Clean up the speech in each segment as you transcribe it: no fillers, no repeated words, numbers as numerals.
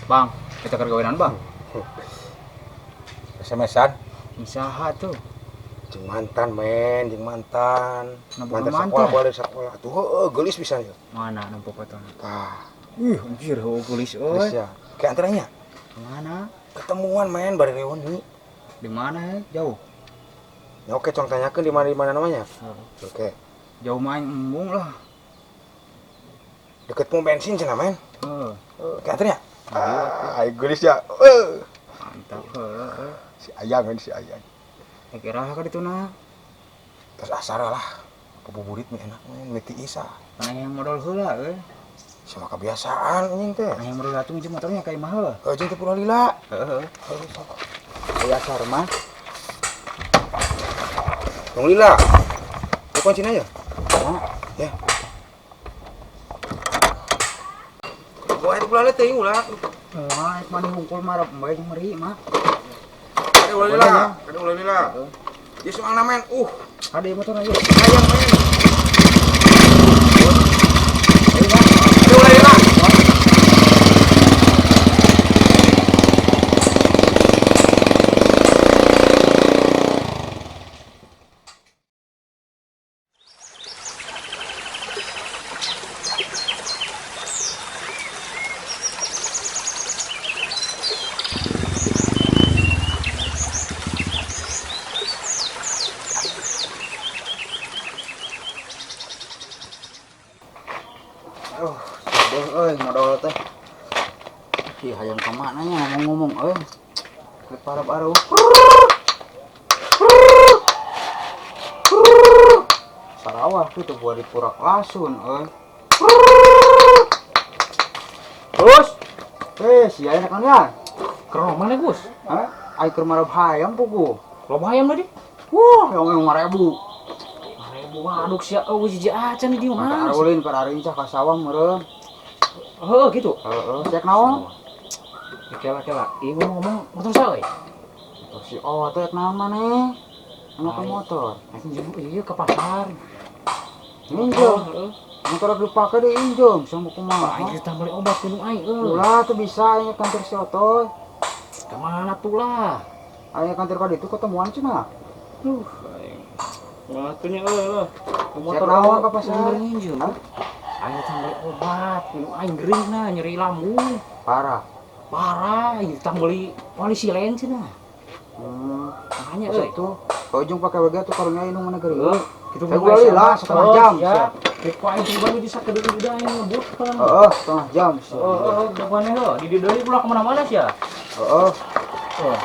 Bang, kita kergawenan bang. SMS-an. Saha tuh? Jeung mantan men, jeung mantan. Nah, bukan Mantan mantan. sekolah, boleh sekolah. Tuh heueuh geulis pisan ya. Mana nempo fotona? Tah, Ih, anjir, heueuh geulis geulis euy. ya. Kayak antaranya Mana? ketemuan men bari reuni. Di mana ya? Jauh. Ya oke, cong tanyakeun di mana namanya. Oke. Jauh main embung lah. Deket pom bensin cenah men. Heeh. Kayak antaranya. Ah, ayo geulis ya. Heuh. Mantap heueuh. Si Ayang kan si Ayang. Eh kira ka ditu na. Terus asara lah. Ngabuburit mie enak men, mie tiis ah. Mana yang modal heula euy. Sama kebiasaan anjing teh. Mana yang modal atuh jeung motornya kayak mahal. Heuh jeung teu purah lila. Heeh. Heuh, sok. Aya asar mah. Tong lila. Lu kuncin aja. Oh, Ya. Gua itu pula teh ulah. wah, mana hungkul marap bae jeung meri mah. Ada ulah lila. Ada ulah lila. Dia soalna men. Ada motor aja. Sayang men. Ada ulah lila. Aduh, sedih euy modal teh. Ih, hayang ka mana nya ngomong-ngomong euy. Para baru. Sarawak itu buat di Purak Lasun euy. Terus, si aya kan ya? Keur mana Gus? Hah? Ai keur marab hayam pugu. Loba hayam tadi? Wah, yang 5.000. 5.000 waduk sia eueuh jiji acan di dieu Mata mah. arulin keur arincah ka sawah meureun. Heuh gitu. Heeh, cek naon? Kela kela. Ieu ngomong-ngomong motor saha euy? Motor si Otet naon maneh? Anu ke motor. Anjing ieu ke pasar. Injem. Heeh. Motor dipake di injem sama kumaha. Aing kita beli obat minum aing euy. Ulah tuh bisa aya kantor si Otoy. Ke mana tuh lah? Aya kantor ka ditu ketemuan cenah. Aing. Wah, tuh nya euy lah. Motor naon ka pasar? Injem. Hah? Aing teh beli obat minum aing gering nah nyeri lambung. Parah. Parah, aing teh beli polisilen cenah. Makanya Terus euy. itu, ke ujung pakai WG tuh karunya inung mana gering. Heuh, gitu Saya gua lila setengah jam. Ya. Ku aing teh bagi bisa ke deui udah aing ngebut kan. Heeh, setengah jam. Heeh, depannya heuh, di dieu deui ulah kemana-mana sih ya. Heeh. Heeh.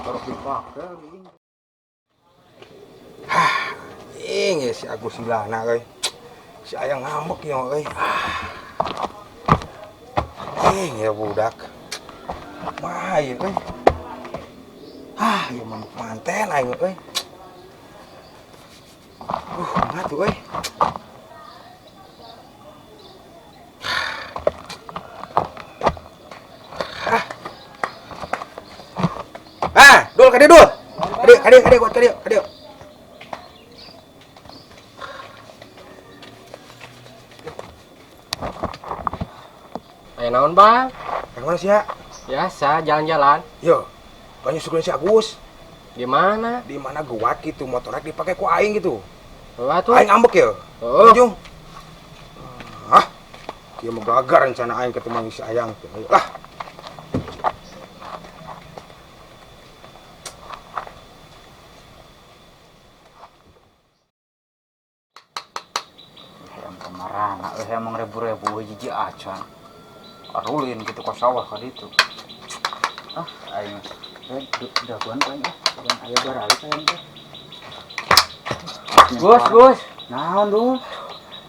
Terus dipake. Ing ya si Agus Silana euy. Si Ayang ngambek ya euy. Ing ya budak. Mah ieu euy. Ah, ieu mah manten aing euy. Kumaha tuh euy. Ah, dul ka dieu dul. Ka dieu, ka dieu, ka dieu, ka dieu. Aya naon, Bang? Yang mana sih ya? Biasa jalan-jalan. Yo, banyak syukurin si Agus. Di mana? Di mana gua gitu motornya dipakai ku aing gitu. Wah tuh. Aing ambek ya. Oh. Ujung. Ah. Dia mau gagal rencana aing ketemu si Ayang. Ayo lah. Hayang kamarana euy emang ribu-ribu hiji acan. Arulin gitu ka sawah ka ditu. Ah, aing daguan ku aing ah. Daguan aya baralik aing teh. Gus, Gus. Naon dul?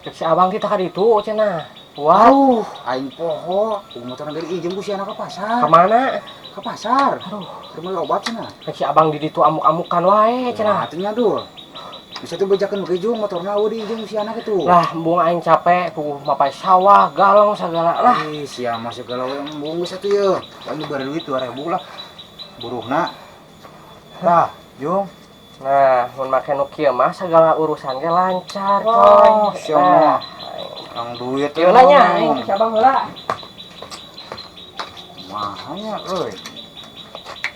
Cek si abang kita ka ditu cenah. Wah, Aduh, aing poho. Ku motor dari ijem ku si anak ke pasar. ka mana? Ke pasar. Aduh, Keur meuli obat cenah. cek si abang di ditu amuk-amukan wae cenah. Nah, atuh nya dul. Bisa tuh bejakeun ke jung motorna eueuh di ijem si anak itu. Lah, embung aing capek ku mapai sawah, galong segala lah. Ih, sia mah segala we embung geus atuh ye. Aing bari duit 2.000 lah. Buruhna. Tah, Jung. Nah, mun make nu kieu mah segala urusan ge lancar, coy. Oh, sia mah. Yang duit Ieu nanya aing ka cabang heula. Mahanya euy.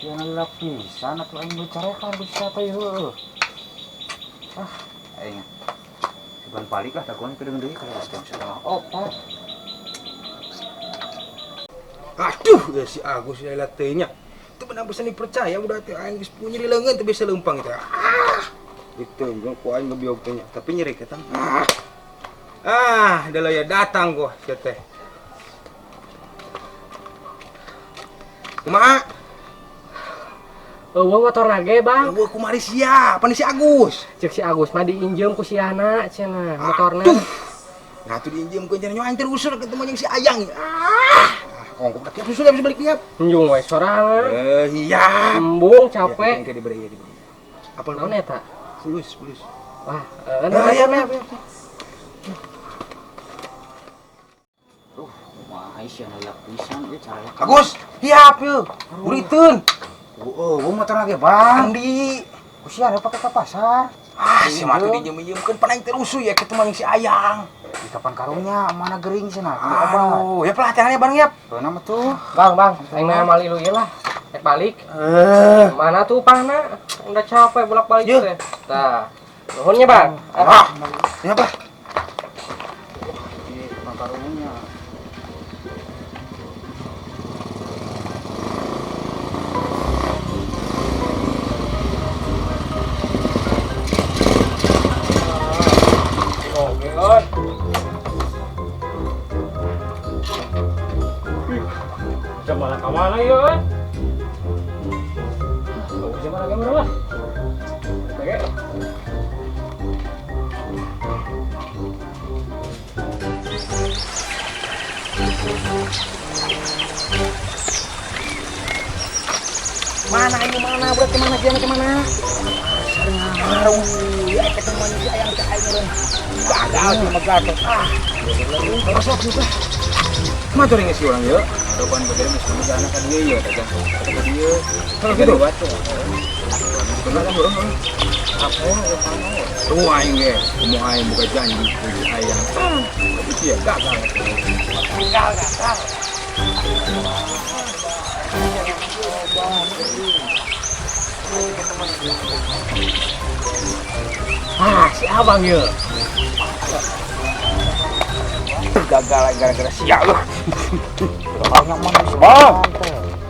Sia lila pisan atuh aing bicarekan ku si teh heueuh. Ah, aing. Sugan balik lah dagoan pideung deui ka jam 3:30. Aduh, ya si Agus ya teh nya. Itu benar bisa dipercaya udah teh aing geus punya di leungeun teu bisa leumpang itu. Ah. Itu jeung ku aing ngebiog teh nya, tapi nyeri ketang. Ah. Ah, dah ya datang gua sia teh. Kumaha? Eueuh motorna ge, Bang. Eueuh kumari sia, pan si Agus. Ceuk si Agus mah diinjem ku siana cenah motorna. Nah, tuh diinjem ku cenah aing terusur ketemu jeung si Ayang. Ah. Ongkok tiap susul habis balik tiap. Njung we sorangan. Iya. Embung capek. Ya, diberi ya diberi. Apa naon eta? Fulus, fulus. Wah, ya, ya. Duh, kumaha sia lila pisan ieu caranya. Agus, hiap yeuh. Buriteun. Heeh, gua motor lagi, Bang. Andi. Ku sia pake ka pasar. Ah, si mah tuh diinjem-injemkeun pan aing terusuh ya ketemu jeung si Ayang. Di kapan karunya mana gering cenah. Aduh, ya pelatihannya bareng yap. Beuna mah tuh. Bang, Bang, aing mah mali lu ieu lah. Rek balik. Mana tuh panah? Udah capek bolak-balik teh. Tah. Nuhun nya, Bang. Ah. Ya, Pak. Di kapan karunya. Jam mana ka mana ieu euy? Oh, jam mana ka lah. Oke. Mana ini mana berat kemana dia kemana? Aduh, ya ketemu si Ayang teh aing eureun. Gagal sama gatot. Ah. Terus sok susah. Kumaha tuh si urang ieu? Aduh, ban bageur geus kudu anak ka dieu ieu teh. Ka dieu. Kalau gitu. Bener kan urang. Apa ya Tuh aing ge, kumaha aing boga janji ku si Ayang. Tapi sia gagal. Gagal, gagal. Ah, si Abang ieu. Gagal gara-gara sia lu. Banyak mana Bang.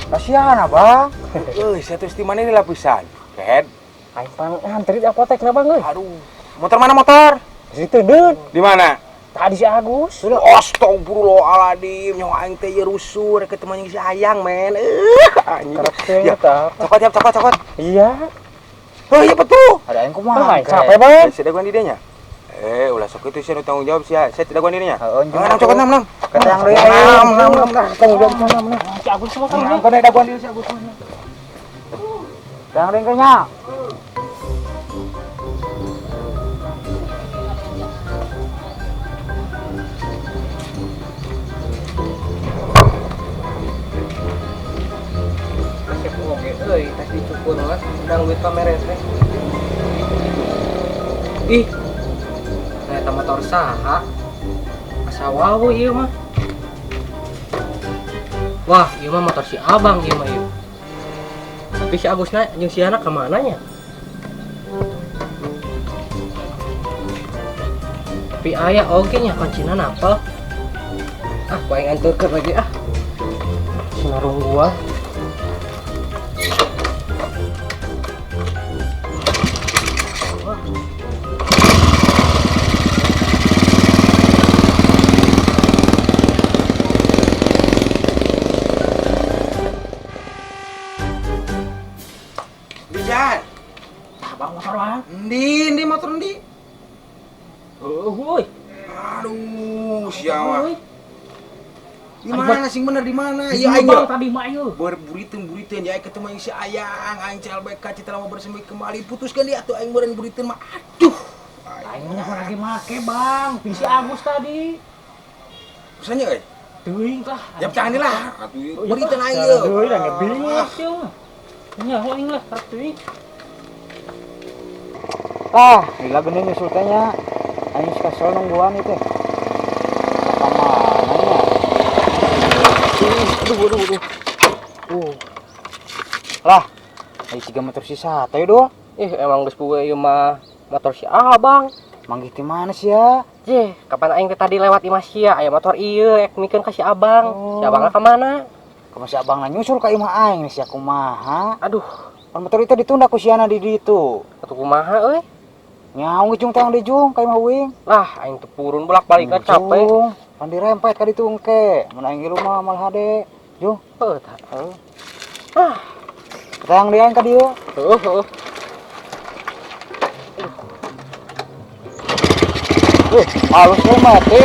Kasihan Abang. Euy, saya terus di mana ini lapisan? Kehed. Aing pang antri di apotek na Bang euy. Aduh, motor mana motor? Situ deun. Di mana? Tadi si Agus. Astagfirullahaladzim, nyawa aing teh ieu rusuh rek ketemu jeung si Ayang, men. Anjing. Ya, cokot ya, cokot, cokot. Iya. Oh, iya betul. Ada aing kumaha? Capek, Bang. Saya dagoan di dinya. Ulah sok itu saya tanggung jawab sih. Saya tidak dagoan di dinya. Heeh, nang cokot nam nam. Kata yang deui. Nam nam nam tanggung jawab nam nam. Si Agus semua kan. Nang kena dagoan di si Agus. Yang deui nya. Euy, tas dicukur lah, sedang duit pameran teh. Ih. Nah, eta motor saha? Asa wawu ieu mah. Wah, ieu mah motor si Abang ieu mah ieu. Tapi si Agusna jeung si Ana ka mana nya? Tapi aya oge nya kuncina napel. Ah, ku aing anturkeun lagi ah. Sinarung gua. Abang motor bang. Endi, motor endi? Woi. Aduh, siapa? Di mana sing bener di mana? Iya aing tadi mah ieu. Berburiteun-buriteun ya ketemu yang si Ayang, aing CLBK citra mau bersemi kembali putuskan dia atuh aing meureun buriteun mah. Aduh. Aing mah lagi make, Bang. Si Agus tadi. Usahanya euy. Teuing lah. Ya pecahan lah. Atuh buriteun aing ieu. Deui da bingung ieu mah. Nya aing lah karep teuing. Ah, gila geuning nyusul teh nya. Aing kesel nungguan itu. Ka mana nya? Aduh, aduh, aduh. Lah, ai siga motor si Satoy doh. Ih, emang geus puguh ieu mah motor si Abang. Manggih ti mana sia? Jeh, kapan aing teh tadi lewat imah sia, aya motor ieu ek mikeun ka si Abang. Oh. Si Abangna ka mana? Ka si Abang nyusul ka imah aing sia kumaha? Aduh, pan motor itu ditunda ku siana di ditu. Atuh kumaha euy? Nyaung ujung tang di jung ka imah uing. Lah, aing teu purun bolak-balik ka capek. Pan dirempet ka ditu engke. Mun aing ngilu mah mal hade. Jung. Heuh tah. Heuh. Ah. Tang di aing ka dieu. Heuh, heuh. Halus we mati.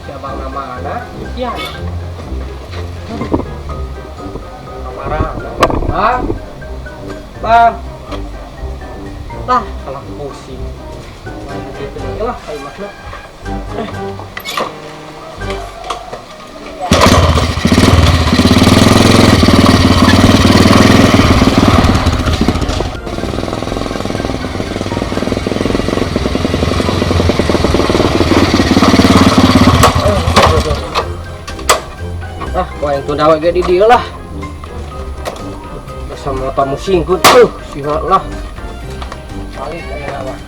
Si Abang nama mana? Iya. Kamara. Bang. Bang. Lah, kalah pusing. Gitu lah, kayak makna. Ah, kau yang tunda we ge di dieu lah. Basa motor musingkeun tuh, sia lah. Balik aya mah.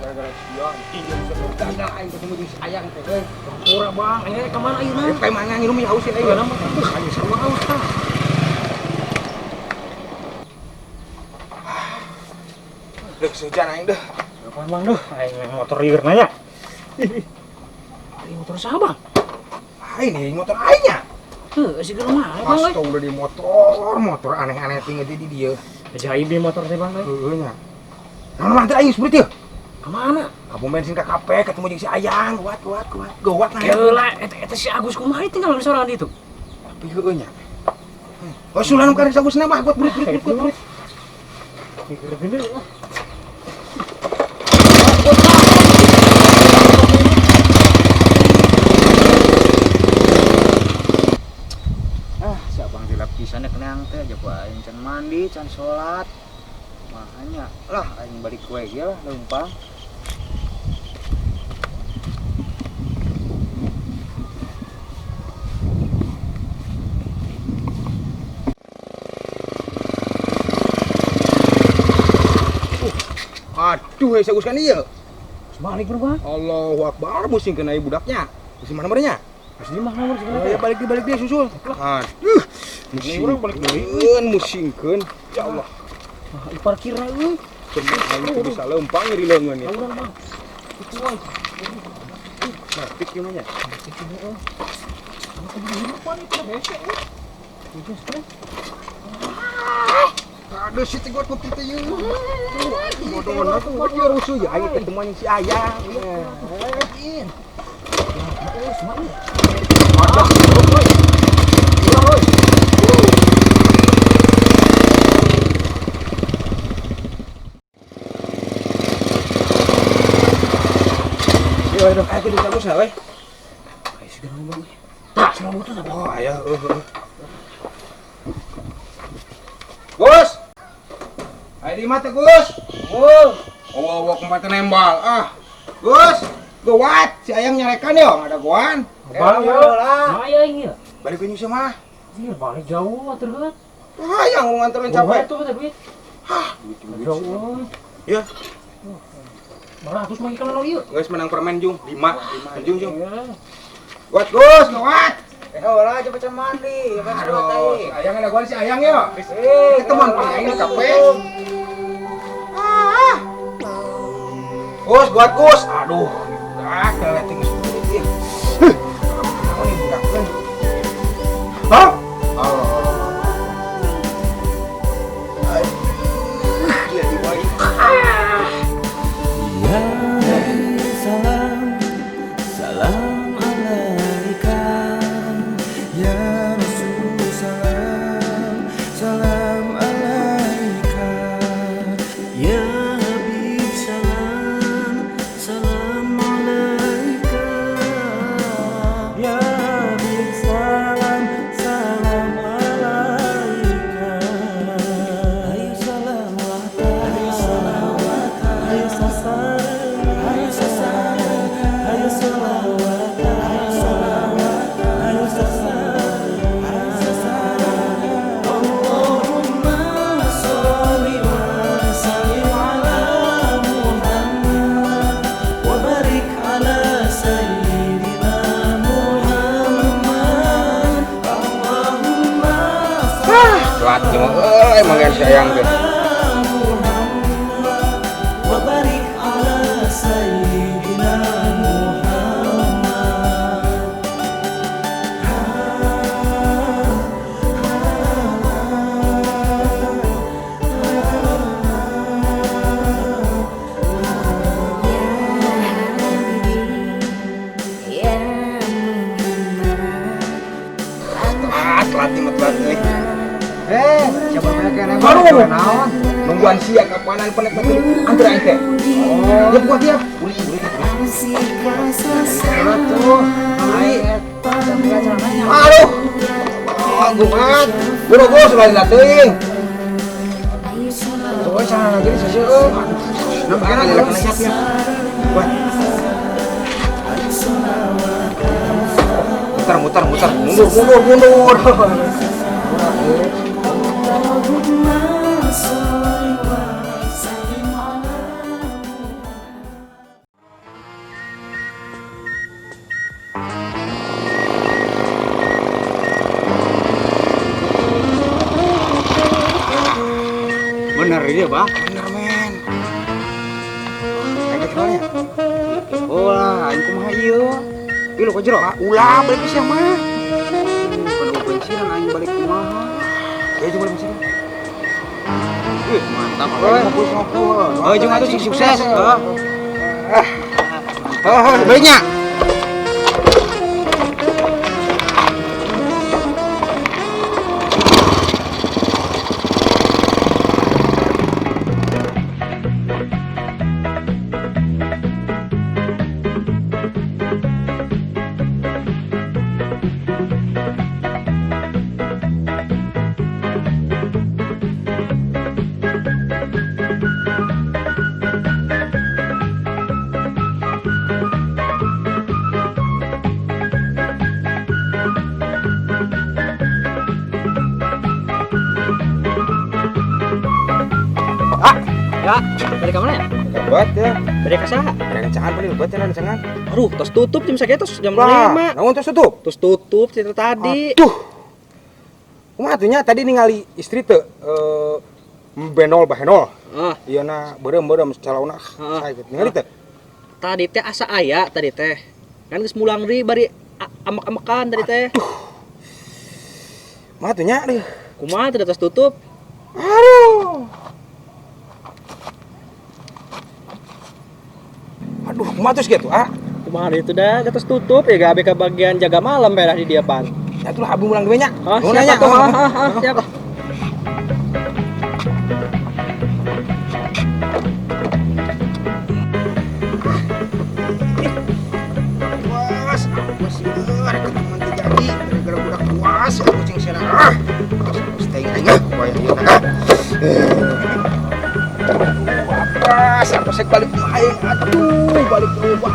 Gara-gara sia anjing bisa gagal aing ketemu jeung si Ayang teh euy. Pura Bang, aing ka mana ayeuna? Kayak mana nginum ya hausin aing. Aing sarua haus tah. Deuk hujan aing deh. Apaan Bang duh, aing motor lieur nanya. Ini motor siapa, Bang? Ini motor aingnya. Heuh, sih geus mah, Bang. Pas udah di motor, motor aneh-aneh tinggal di dieu. Ajaib di motor teh, Bang. Heuh nya. Naon mah teh aing seperti ieu? Ka mana? Ka pom bensin ka kape ketemu jeung si Ayang, kuat kuat kuat. Gawat nah. Heula, eta si Agus kumaha tinggal di sorangan ditu? Tapi heueuh nya. Oh, sulan ka si Agus mah kuat berit berit berit berit. Gede. Pisan kenang teh aja ku aing can mandi, can salat. Makanya lah aing balik we ge lah leumpang. Aduh, hei Agus kan ieu. Balik bro, Bang. Allahu Akbar, musing kena ieu budaknya. Di mana merenya? Di mana merenya? Ya balik dia susul. Aduh. Musing urang balik deui, musingkeun. Ya Allah. Ah, parkirna euy. Aing teu bisa leumpang nyeri leungeun ya. Urang, Bang. Itu euy. Matik ieu mah nya. Matik ieu euy. Anu kudu hirupan itu hese euy. Aduh si teh gua kopi teh ieu. Bodona tuh ieu rusuh ya aing ketemu jeung si Ayang. Aduh. Aduh, ayo kita bagus lah, weh. Ayo segera ngomong. Tak, selalu tuh. Oh, ayo. Gus. Ayo di mata, Gus. Oh, oh, kempatan nembal. Ah. Gus, gawat si Ayang nyarekan yo, ada goan. Bang, yo lah. Nah, aing ieu. Balik ke nyusul mah. Iya, balik jauh atuh kan. Ah, yang mau nganterin capek. Tuh duit. Hah, duit. Jauh. Iya. 500 mah ikan ieu. Geus menang permen jung, 5. 5 jung jung. Kuat Gus, kuat. Ulah cepet mandi, cepet sholat Aduh, si Ayang ada goan si Ayang yo. Ketemuan pang aing di kafe. Ah. Gus, kuat Gus. Aduh, ah keleting geus duit ieu. Huh. Naon ieu budak teh? Hah? Allah. Dia di bawah. Ya salam, salam alaika. Ya Rasul salam, salam alaika. Ya Habib salam, salam. Telat cuma emang yang sayang teh. Telat nih, telat nih. Siapa banyak yang nembak? Aduh. Naon? Nungguan siang kapanan penek mati antar aing teh. Oh, ya buat dia. Buri, buri, buri. Tuh. Aing sampai celananya. Aduh. Oh, gumat. Buru-buru sudah teuing. Tuh, celana gini seuseun. Nah, kena lila kena siap ya. Buat. Muter, muter, muter. Mundur, mundur, mundur. Bener ini, Bang. Bener, men. Aing kecuali ya. Oh lah, aing kumaha ieu? Ieu lo kajero. Ulah balik ke siang mah. Bukan eueuh bensinan aing balik kumaha. Ya cuma bensin. Ih, mantap Euy, euy. Euy, jeung atuh sing sukses. Heeh. Heuh, baliknya. Ya, dari kamana ya? Lebat ya. Dari ka saha? Ada kencangan paling lebat ya kencangan. Aduh, tos tutup jam sakieu tos jam Lah, 5. naon tos tutup? Tos tutup cerita tadi. Aduh. Kumaha atuh nya tadi ningali istri teu benol bahenol. Ah, Ieu na beureum-beureum calauna Heeh. saya gitu. Ningali teu? Tadi teh asa aya tadi teh. Kan geus mulang deui bari amek-amekan tadi teh. Kumaha atuh nya deuh. Kumaha teh tos tutup? Aduh. Aduh, kumaha tos gitu ah? Kumaha itu dah, tos tutup ya gabe ke bagian jaga malam pedah di dia pan. Ya atulah abdi mulang deui nya. Oh, Nuhun siap nya. atuh. Ah, ah, ah, siap. Puas, aku sih rek ketemu teu jadi gara-gara budak puas aku cing sana. Ah. Terus teh aing ah, poe ieu teh. Aduh, apa sampai saya balik ke aing. Aduh, balik ke rumah.